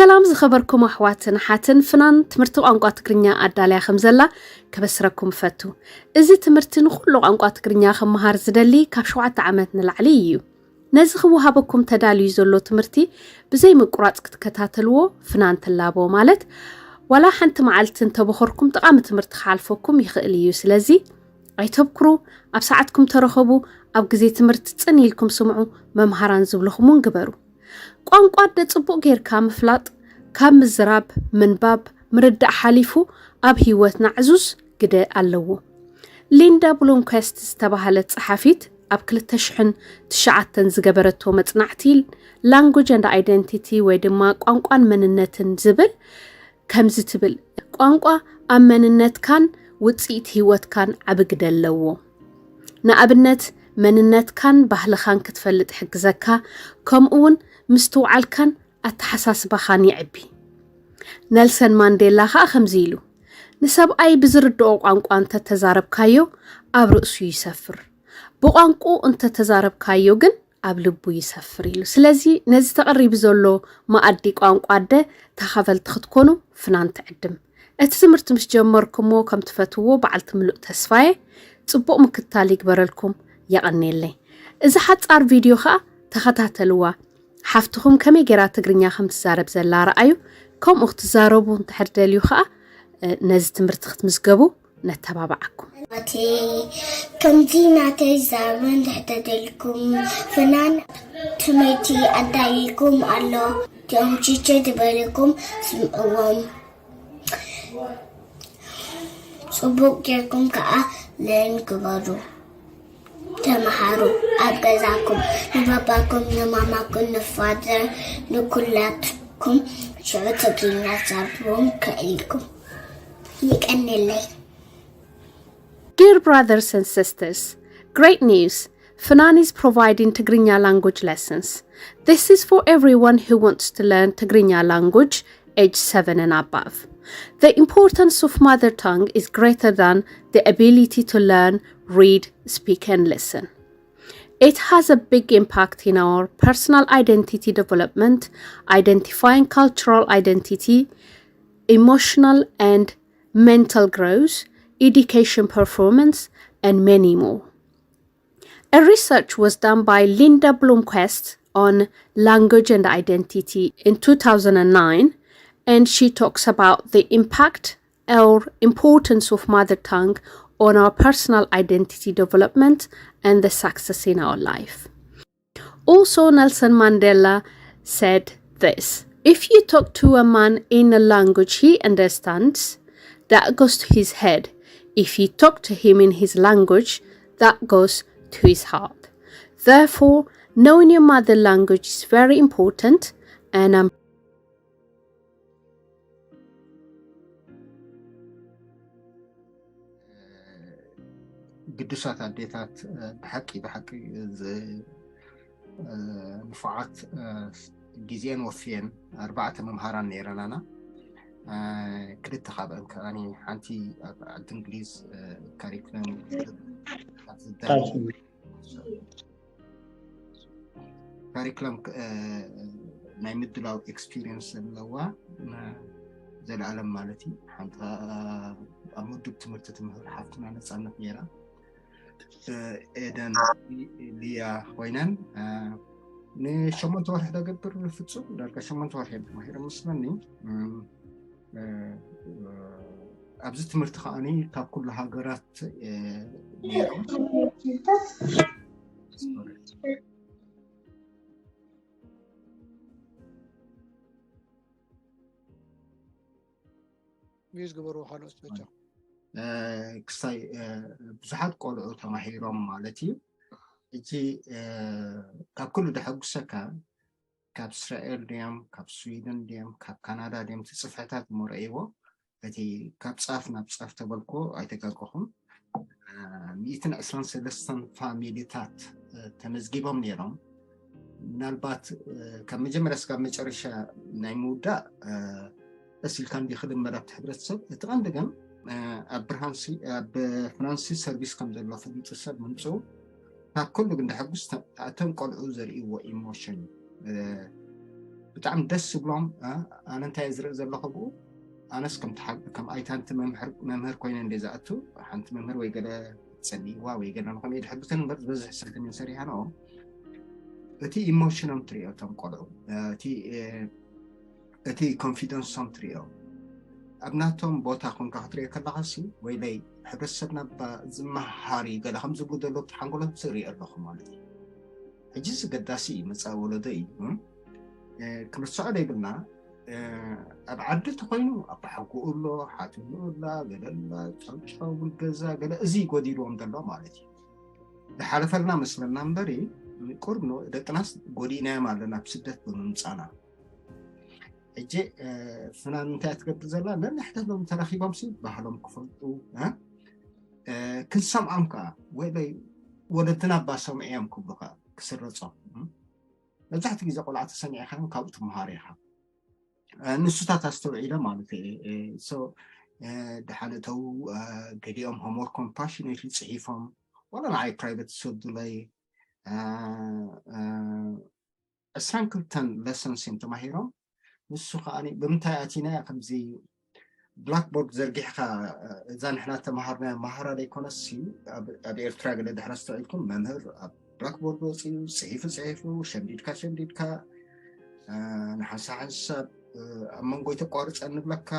ሰላም ዝኸበርኩም ኣሕዋትን ኣሓትን፣ ፍናን ትምህርቲ ቋንቋ ትግርኛ ኣዳልያ ከም ዘላ ከበስረኩም እፈቱ። እዚ ትምህርቲ ንኹሉ ቋንቋ ትግርኛ ክመሃር ዝደሊ ካብ ሸውዓተ ዓመት ንላዕሊ እዩ። ነዚ ክወሃበኩም ተዳልዩ ዘሎ ትምህርቲ ብዘይ ምቁራጽ ክትከታተልዎ ፍናን ትላቦ። ማለት ዋላ ሓንቲ መዓልቲ እንተበኸርኩም ጠቓሚ ትምህርቲ ክሓልፈኩም ይኽእል እዩ። ስለዚ ኣይተብክሩ፣ ኣብ ሰዓትኩም ተረኸቡ፣ ኣብ ግዜ ትምህርቲ ጽን ኢልኩም ስምዑ፣ መምሃራን ዝብልኹም እውን ግበሩ። ቋንቋ ኣደ ጽቡቕ ጌርካ ምፍላጥ ካብ ምዝራብ፣ ምንባብ፣ ምርዳእ ሓሊፉ ኣብ ህይወትና ዕዙዝ ግደ ኣለዎ። ሊንዳ ብሉምኩስት ዝተባህለት ጸሓፊት ኣብ ክልተ ሽሕን ትሽዓተን ዝገበረቶ መጽናዕቲ Language and Identity ወይ ድማ ቋንቋን መንነትን ዝብል ከምዚ ትብል፣ ቋንቋ ኣብ መንነትካን ውጽኢት ህይወትካን ዓቢ ግደ ኣለዎ። ንኣብነት መንነትካን ባህልኻን ክትፈልጥ ይሕግዘካ፣ ከምኡ እውን ምስትውዓልካን ኣተሓሳስባኻን የዕቢ። ነልሰን ማንዴላ ኸኣ ከምዚ ኢሉ፣ ንሰብኣይ ብዝርድኦ ቋንቋ እንተተዛረብካዮ ኣብ ርእሱ ይሰፍር፣ ብቋንቁ እንተተዛረብካዮ ግን ኣብ ልቡ ይሰፍር ኢሉ። ስለዚ ነዚ ተቐሪቡ ዘሎ መኣዲ ቋንቋ ኣደ ተኻፈልቲ ክትኮኑ ፍናን ትዕድም። እቲ ትምህርቲ ምስ ጀመርኩሞ ከም ትፈትዎ በዓልቲ ምሉእ ተስፋየ። ጽቡቕ ምክትታል ይግበረልኩም። የቐኔለይ። እዚ ሓጻር ቪድዮ ኸኣ ተኸታተልዋ። ሓፍትኹም ከመይ ጌራ ትግርኛ ከም ትዛረብ ዘላ ረኣዩ። ከምኡ ክትዛረቡ እንድሕር ደልዩ ኸኣ፣ እ፣ ነዚ ትምህርቲ ክትምዝገቡ ነተባብዓኩም። ናተይ ከምዚ ናተይ ዛረቡ እንድሕር ደልኩም ፍናን ትምህርቲ ኣዳልይኩም ኣሎ። እቲኦም ቲቸር ዝበልኩም ስምዕዎም። ጽቡቕ ጌርኩም ከኣ ለርን ግበሩ። ተመሃሩ ኣብ ገዛኩም ንባባኩም ንማማኩም ንፋዘር ንኩላትኩም ሽዑ ትግርኛ ዛርብዎም ክእልኩም። ይቀንለይ። Dear brothers and sisters, great news! Fanan is providing Tigrinya language lessons. This is for everyone who wants to learn Tigrinya language, age seven and above. The importance of mother tongue is greater than the ability to learn, read, speak, and listen. It has a big impact in our personal identity development, identifying cultural identity, emotional and mental growth, education performance, and many more. A research was done by Linda Blomquist on language and identity in two thousand nine, and she talks about the impact or importance of mother tongue on our personal identity development and the success in our life. Also, Nelson Mandela said this: "If you talk to a man in a language he understands, that goes to his head. If you talk to him in his language, that goes to his heart." Therefore, knowing your mother language is very important, and I'm ግዱሳት ኣዴታት፣ እ፣ ብሓቂ፣ ብሓቂ፣ ዝ-፣ እ፣ ንፉዓት፣ እ፣ ግዜን ወፍየን ኣርባዕተ መምሃራን ነይረናና። እ፣ ክልተ ካብአን ከኣኒ ሓንቲ ኣብ ዓዲ እንግሊዝ፣ እ፣ ካሪክለም ዝዳሎ ካሪክለም፣ እ፣ ናይ ምድላው ኤክስፒሪየንስ ዘለዋ፣ እ፣ ዘለኣለም ማለት እዩ። ሓንቲ ከኣ ኣብ ምዱብ ትምህርቲ ትምህር ሓፍትና ነጻነት ነይራ። እ፣ ኤደን፣ ሊያ ኮይነን፣ እ፣ ንሸሞንተ ወርሒ ደገብር ፍጹም ዳርጋ ሸሞንተ ወርሒ እዮም ተማሂሮም መስለኒ። እ፣ እ፣ ኣብዚ ትምህርቲ ከኣኒ ካብ ኩሉ ሃገራት፣ እ፣ ነይሮም። ሚዩት ግበርዎ ካልኦት በጃ። እ፣ ክሳይ፣ እ፣ ብዙሓት ቆልዑ ተማሂሮም ማለት እዩ። ሕጂ፣ እ፣ ካብ ኩሉ ደሐጉሰካ ካብ እስራኤል ድዮም፣ ካብ ስዊድን ድዮም፣ ካብ ካናዳ ድዮም፣ እቲ ጽፍሕታት እሞ ረእይዎ። እቲ ካብ ጻፍ ናብ ጻፍ ተበልኩዎ ኣይተጋገኹን። እ፣ ሚእትን ዕስራን ሰለስተን ፋሚሊታት፣ እ፣ ተመዝጊቦም ነይሮም። ምናልባት፣ እ፣ ካብ መጀመርያ እስካብ መጨረሻ ናይ ምውዳእ፣ እ፣ ቀስ ኢልካ እንዲ ክልመድ ኣብቲ ሕብረተሰብ። እቲ ቀንዲ ግን፣ እ፣ ኣብ ብርሃንሲ-፣ ኣብ ፍራንሲ ሰርቪስ ከም ዘሎ ፈሊጡ ሰብ ምምጽኡ ካብ ኩሉ ግን ደሐጉስ ተ-፣ እቶም ቆልዑ ዘርእይዎ ኢሞሽን እዩ። እ፣ ብጣዕሚ ደስ ዝብሎም። ኣነ እንታይ ዝርኢ ዘለኹ ብኡ፣ ኣነስ ከም ኣይታንቲ መምህር ኮይነ እንደ ዝኣቱ፣ ሓንቲ መምህር ወይ ገለ ትጸልይዋ ወይ ገለ ንኸም የድሕግትን እምበር ዝበዝሕ ሰልትን ሰሪሓ ነው። እቲ ኢሞሽኖም ትሪኦ እቶም ቆልዑ፣ እቲ ኮንፊደንሶም ትሪኦ፣ ኣብ ናቶም ቦታ ኮንካ ክትሪኦ ከለኻሲ፣ ወይለይ፣ ሕብረተሰብና ዝመሃር እዩ ገለ ከም ዝብሉ ዘለዉ ሓንጎሎም ዝርኢ ኣለኹ ማለት እዩ። ሕጂ ዝገዳሲ እዩ መፃኢ ወለዶ እዩ። ክንርስዖ ዘይብልና፣ ኣብ ዓዲ ተኮይኑ ኣባሓጎኡ ኣሎ፣ ሓትኑ ኣላ፣ ገለ ኣላ፣ ጨውጨው ገዛ ገለ፣ እዚ ጎዲልዎም ዘሎ ማለት እዩ። ዝሓለፈልና መስለና እምበሪ፣ ቁርብ ደቅናስ ጎዲእናዮም ኣለና ብስደት ብምምፃና። ሕጂ ፍናን እንታይ ትገብር ዘላ? ነንሕድሕዶም ተራኺቦም ሲ ባህሎም ክፈልጡ፣ ክንሰምዖም ከዓ፣ ወይለይ፣ ወለድና እባ ሰምዕዮም ክብሉ ከዓ ክስረፆም። መብዛሕትኡ ግዜ ቆልዓ ተሰሚዕካ ካብኡ ትመሃር ኢኻ። ንሱታት ኣስተውዒለ ማለት እዩ። ደሓን እተው፣ ገሊኦም ሆምወርኮም ፓሽኔትሊ ፅሒፎም፣ ዋላ ንዓይ ፕራይቬት ዝሰዱለይ ዕስራን ክልተን ለሰንስ እዮም ተማሂሮም። ንሱ ከዓ ብምንታይ ኣቲና ከምዚ ብላክቦርድ ዘርጊሕካ፣ እዛ ንሕና ተምሃርና መሃራ ዘይኮነሲ፣ ኣብ ኤርትራ ገለ ድሕር ኣስተውዒልኩም፣ መምህር ኣብ ብላክቦርድ ወፂኡ ፅሒፉ ፅሒፉ፣ ሸምዲድካ ሸምዲድካ፣ ንሓንሳ ሓንሳብ ኣብ መንጎ ተቋርፀ ንብለካ።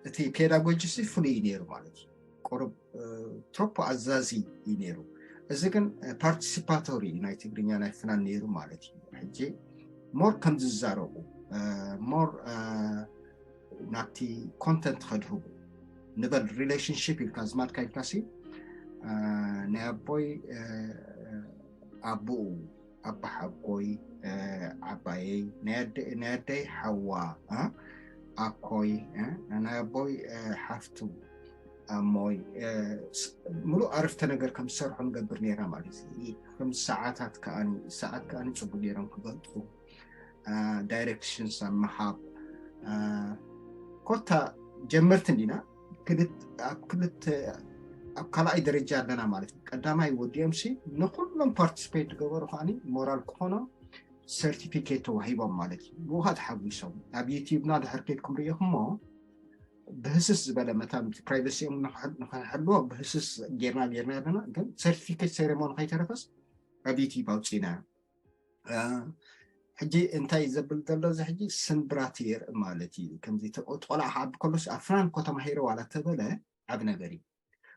እቲ ፔዳጎጂ ሲ ፍሉይ እዩ ነይሩ ማለት እዩ። ቁሩብ ትሮፖ ኣዛዚ እዩ ነይሩ። እዚ ግን ፓርቲሲፓቶሪ ናይ ትግርኛ ናይ ፍናን ነይሩ ማለት እዩ። ሕጂ ሞር ከም ዝዛረቡ፣ ሞር ናብቲ ኮንተንት ከድህቡ፣ ንበል ሪሌሽንሽፕ ኢልካ ዝማድካ ኢልካ ሲ፣ ናይ ኣቦይ ኣቦኡ፣ ኣባሓጎይ፣ ዓባየይ፣ ናይ ኣደይ ሓዋ፣ ኣኮይ፣ ናይ ኣቦይ ሓፍቱ፣ ኣሞይ፣ ምሉእ ኣረፍተ ነገር ከም ዝሰርሑ ንገብር ነይራ ማለት እዩ። ከም ሰዓታት ከኣኒ ሰዓት ከኣኒ ፅቡቅ ገይሮም ክገልፁ፣ ዳይሬክሽንስ ኣብ ምሃብ፣ ኮታ ጀመርቲ እንዲና፣ ኣብ ክልተ፣ ኣብ ካልኣይ ደረጃ ኣለና ማለት እዩ። ቀዳማይ ወዲኦም ሲ ንኩሎም ፓርቲስፔት ዝገበሩ ከዓኒ ሞራል ክኾኖም ሰርቲፊኬት ተዋሂቦም ማለት እዩ። ብኡ ከዓ ተሓጒሶም። ኣብ ዩቲዩብና ድሕር ከይድኩም ርኢኹሞ፣ ብህስስ ዝበለ መታን ፕራይቨሲኦም ንክሕልዎ ብህስስ ጌርና ጌርና ኣለና። ግን ሰርቲፊኬት ሴሬሞኒ ከይተረፈስ ኣብ ዩቲዩብ ኣውፂና። ሕጂ እንታይ ዘብል ዘሎ እዚ ሕጂ ስንብራት የርኢ ማለት እዩ። ከምዚ ቆልዓ ክዓቢ ከሎስ ኣፍራን እኮ ተማሂረ ዋላ ተበለ ዓቢ ነገር እዩ።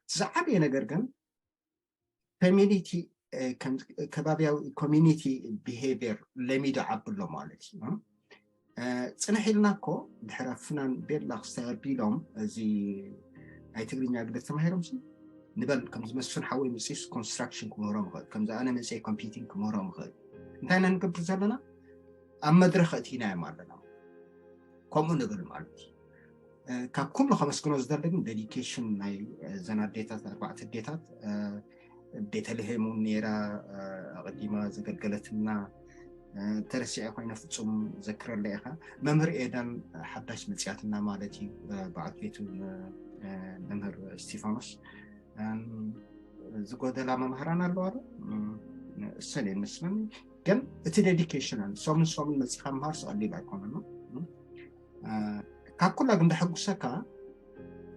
ዝዓበየ ነገር ግን ኮሚኒቲ፣ ከባቢያዊ ኮሚኒቲ ቢሄቪየር ለሚዱ ዓቢ ኣሎ ማለት እዩ። ፅንሕ ኢልና እኮ ድሕሪ ኣፍናን ቤላ ክስታይ ኣቢሎም እዚ ናይ ትግርኛ ግደፍ ተማሂሮም ሲ ንበል ከምዚ መስፍን ሓወይ መፅስ ኮንስትራክሽን ክምህሮም ይኽእል፣ ከምዚ ኣነ መፅየ ኮምፒቲንግ ክምህሮም ይኽእል። እንታይ ኢና ንገብር ዘለና? ኣብ መድረኽ እቲናዮም ኣለና። ከምኡ ንብል ማለት እዩ። ካብ ኩሉ ከመስግኖ ዝደሊ ግን ዴዲኬሽን ናይ ዘን ኣዴታት፣ ኣርባዕተ ኣዴታት፣ ቤተልሔም እውን ነይራ፣ ኣቐዲማ ዘገልገለትና፣ ተረሲዐ ኮይነ ፍጹም ዘክረለ ኢኻ። መምህር ኤደን ሓዳሽ መጽያትና ማለት እዩ፣ በዓል ቤቱ መምህር እስቲፋኖስ። ዝጎደላ መምህራን ኣለዋ ዶ? እሰን ይመስለኒ። ግን እቲ ዴዲኬሽን ሰሙን ሰሙን መጺኻ ምሃር ቀሊል ኣይኮነን። ካብ ኩላ ግን ደሐጉሰካ፣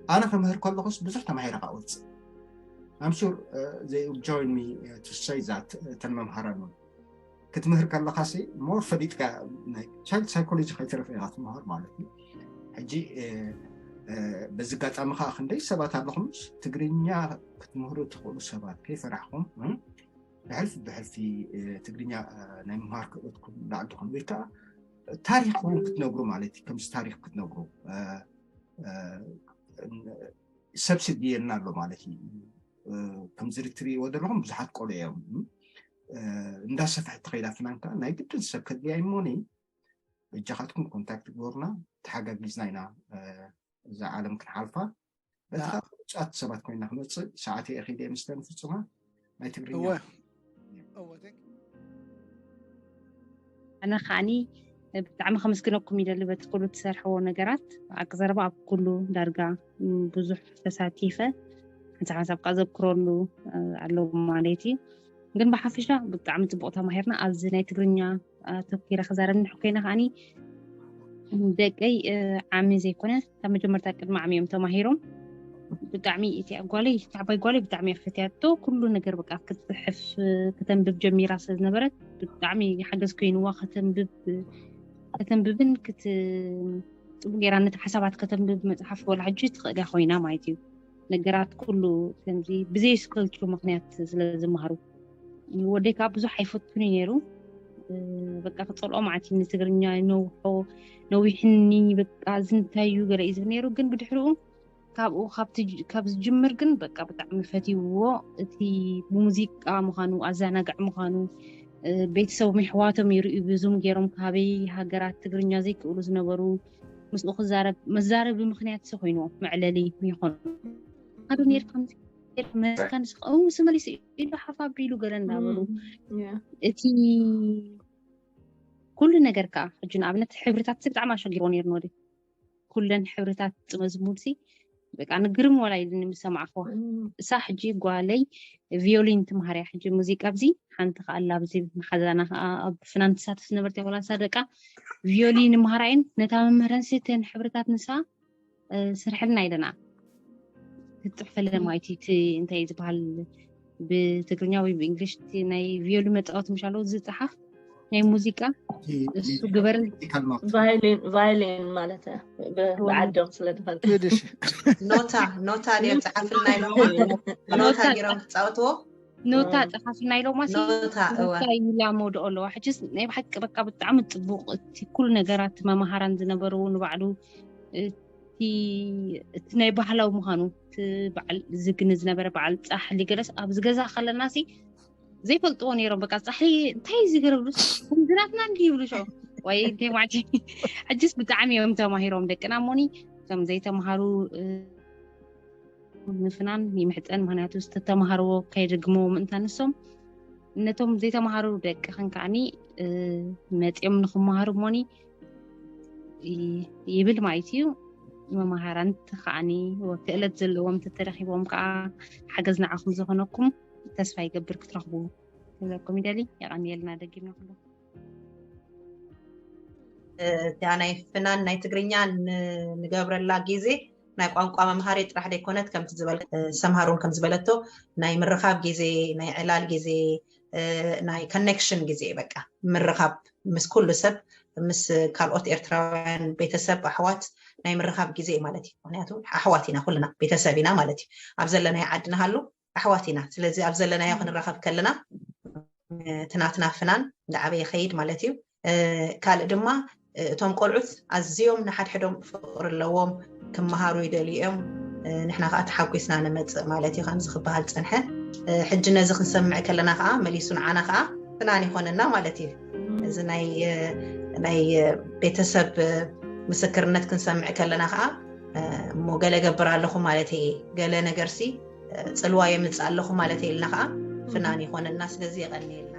ኣነ ክምህር ከለኹስ ብዙሕ ተማሂረ ከዓ ወፅእ። I'm sure they will join me to say that። እተን መምሃራን ክትምህር ከለኻሲ ሞር ፈሊጥካ፣ ናይ ቻይልድ ሳይኮሎጂ ከይተረፈ ኢኻ ትምሃር ማለት እዩ። ሕጂ በዚ ኣጋጣሚ ከዓ ክንደይ ሰባት ኣለኹም ትግርኛ ክትምህሩ ትኽእሉ ሰባት ከይፈራሕኩም ብሕልፊ ብሕልፊ ትግርኛ ናይ ምምሃር ክእለትኩም ላዕሊ ትኾኑ ወይ ከዓ ታሪክ እውን ክትነግሩ ማለት እዩ። ከምዚ ታሪክ ክትነግሩ ሰብ ስድየና ኣሎ ማለት እዩ። ከምዚ ትሪእዎ ዘለኹም ብዙሓት ቆልዑ እዮም። እንዳሰፍሐት ትኸይድ ኣፍናን ከዓ ናይ ግድን ሰብ ከድልያ እሞኒ በጃኻትኩም ኮንታክት ግበሩና፣ ተሓጋጊዝና ኢና እዛ ዓለም ክንሓልፋ። በቲ ከዓ ብሉፃት ሰባት ኮይና ክመፅእ ሰዓት የእኺለ ምስለን ፍፁማ ናይ ትግርኛ። ኣነ ከዓኒ ብጣዕሚ ከመስግነኩም ይደሊ በቲ ኩሉ ትሰርሕዎ ነገራት። ብሓቂ ዘረባ ኣብ ኩሉ ዳርጋ ብዙሕ ተሳቲፈ፣ ሓንሳብ ሓንሳብ ከዓ ዘክረሉ ኣለዎ ማለት እዩ። ግን ብሓፈሻ ብጣዕሚ ፅቡቕ ተማሂርና። ኣብዚ ናይ ትግርኛ ኣተኪረ ክዛረብ እንድሕር ኮይነ ከዓኒ ደቀይ ዓሚ ዘይኮነ ካብ መጀመርታ ቅድሚ ዓሚ እዮም ተማሂሮም። ብጣዕሚ እቲ ጓለይ ዓባይ ጓለይ ብጣዕሚ እየ ፈትያቶ። ኩሉ ነገር በቃ ክትፅሕፍ ከተንብብ ጀሚራ ስለ ዝነበረት ብጣዕሚ ሓገዝ ኮይንዋ። ከተንብብን ክት ፅቡቅ ገይራ ነቲ ሓሳባት ከተንብብ መፅሓፍ ወላ ሕጂ ትኽእል እያ ኮይና ማለት እዩ። ነገራት ኩሉ ከምዚ ብዘይ ስክልቱ ምክንያት ስለ ዝመሃሩ ወደይ ከዓ ብዙሕ ኣይፈቱን እዩ ነይሩ። በቃ ክፀልኦ ማለት እዩ ንትግርኛ ነውሖ ነዊሕኒ በቃ ዝንታይ እዩ ገለ እዩ ዝብል ነይሩ። ግን ብድሕሪኡ ካብኡ ካብ ዝጅምር ግን በቃ ብጣዕሚ ፈትይዎ። እቲ ብሙዚቃ ምዃኑ ኣዘናግዕ ምዃኑ ቤተሰቦም ይሕዋቶም ይርእዩ ብዙም ገይሮም ካበይ ሃገራት ትግርኛ ዘይክእሉ ዝነበሩ ምስኡ ክዛረብ መዛረቢ ምክንያት ሲ ኮይንዎ መዕለሊ ይኾኑ። ኣዱ ነርካ መስካ ንስኻ ምስ መሊሱ ኢሉ ሓፋ ኣቢሉ ገለ እንዳበሉ እቲ ኩሉ ነገር ከዓ ሕጂ ንኣብነት ሕብርታት ሲ ብጣዕሚ ኣሸጊርዎ ነይሩ ወደ ኩለን ሕብርታት መዝሙር ሲ በቃ ንግርም ወላ ኢሉ ንምሰማዕክዋ እሳ ሕጂ ጓለይ ቪዮሊን ትምሃርያ ሕጂ ሙዚቃ ኣብዚ ሓንቲ ከዓ ኣላ ኣብዚ መሓዛና ከዓ ኣብ ፍናን ትሳተፍ ዝነበርት ወላ እሳ ደቃ ቪዮሊን ምሃራይን ነታ መምህረን ሲ ተን ሕብርታት ንሳ ስርሕልና ኢለና ክትፅሕፈለን ማለት እዩ። እቲ እንታይ ዝበሃል ብትግርኛ ወይ ብእንግሊሽ እቲ ናይ ቪዮሊ መፃወቲ ምሻለው ዝፀሓፍ ናይ ሙዚቃ እሱ ግበርን ቫዮሊን ማለት ብዓዶም ስለዝፈልጥ ኖታ ኖታ ድዮም ፀሓፍልና ኢሎማ ኖታ ገይሮም ክፃወትዎ ኖታ ፀሓፍልና ኢሎማ ኖታ ይላ መውድኦ ኣለዋ። ሕጅስ ናይ ብሓቂ በቃ ብጣዕሚ ፅቡቅ እቲ ኩሉ ነገራት መምሃራን ዝነበሩ ንባዕሉ እቲ ናይ ባህላዊ ምዃኑ እቲ በዓል ዝግኒ ዝነበረ በዓል ፃሕሊ ገለስ ኣብዚ ገዛ ከለና ሲ ዘይፈልጥዎ ነይሮም። በቃ ፃሕሊ እንታይ እዩ ዝገረብሉ ዝናትና እንዲ ይብሉ ሸ ወይ እንታይ ማለት ሕጅስ ብጣዕሚ እዮም ተማሂሮም ደቅና እሞኒ እቶም ዘይተምሃሩ ምፍናን ይምሕፀን። ምክንያቱ ዝተተምሃርዎ ከይደግምዎ ምእንታ ንሶም ነቶም ዘይተምሃሩ ደቂ ክንከዓኒ መፂኦም ንክመሃሩ እሞኒ ይብል ማለት እዩ። መምሃራን ተኸዓኒ ክእለት ዘለዎም ተተረኪቦም ከዓ ሓገዝ ንዓኹም ዝኾነኩም ተስፋ ይገብር ክትረኽቡ ክብለኩም ይደሊ። የቐንየልና። ደጊምና ኩሉ እዚኣ ናይ ፍናን ናይ ትግርኛ ንገብረላ ግዜ ናይ ቋንቋ መምሃሪ ጥራሕ ዘይኮነት ከምቲ ዝበል ሰምሃሩን ከም ዝበለቶ ናይ ምርኻብ ግዜ ናይ ዕላል ግዜ ናይ ኮኔክሽን ግዜ በቃ ምርኻብ ምስ ኩሉ ሰብ ምስ ካልኦት ኤርትራውያን ቤተሰብ ኣሕዋት ናይ ምርኻብ ግዜ ማለት እዩ። ምክንያቱ ኣሕዋት ኢና ኩልና ቤተሰብ ኢና ማለት እዩ። ኣብ ዘለናዮ ዓዲ ንሃሉ ኣሕዋት ኢና። ስለዚ ኣብ ዘለናዮ ክንራኸብ ከለና ትናትና ፍናን እንዳዓበየ ይኸይድ ማለት እዩ። ካልእ ድማ እቶም ቆልዑት ኣዝዮም ንሓድሕዶም ፍቕሪ ኣለዎም፣ ክመሃሩ ይደልዩ እዮም። ንሕና ከዓ ተሓጒስና ንመፅእ ማለት እዩ ከምዚ ክበሃል ፀንሐ። ሕጂ ነዚ ክንሰምዕ ከለና ከዓ መሊሱ ንዓና ከዓ ፍናን ይኾነና ማለት እዩ። እዚ ናይ ቤተሰብ ምስክርነት ክንሰምዕ ከለና ከዓ እሞ ገለ ገብር ኣለኹ ማለት እየ፣ ገለ ነገርሲ ፅልዋ የምፅእ ኣለኹ ማለት እየ ኢልና ከዓ ፍናን ይኾነና። ስለዚ የቐንየልና።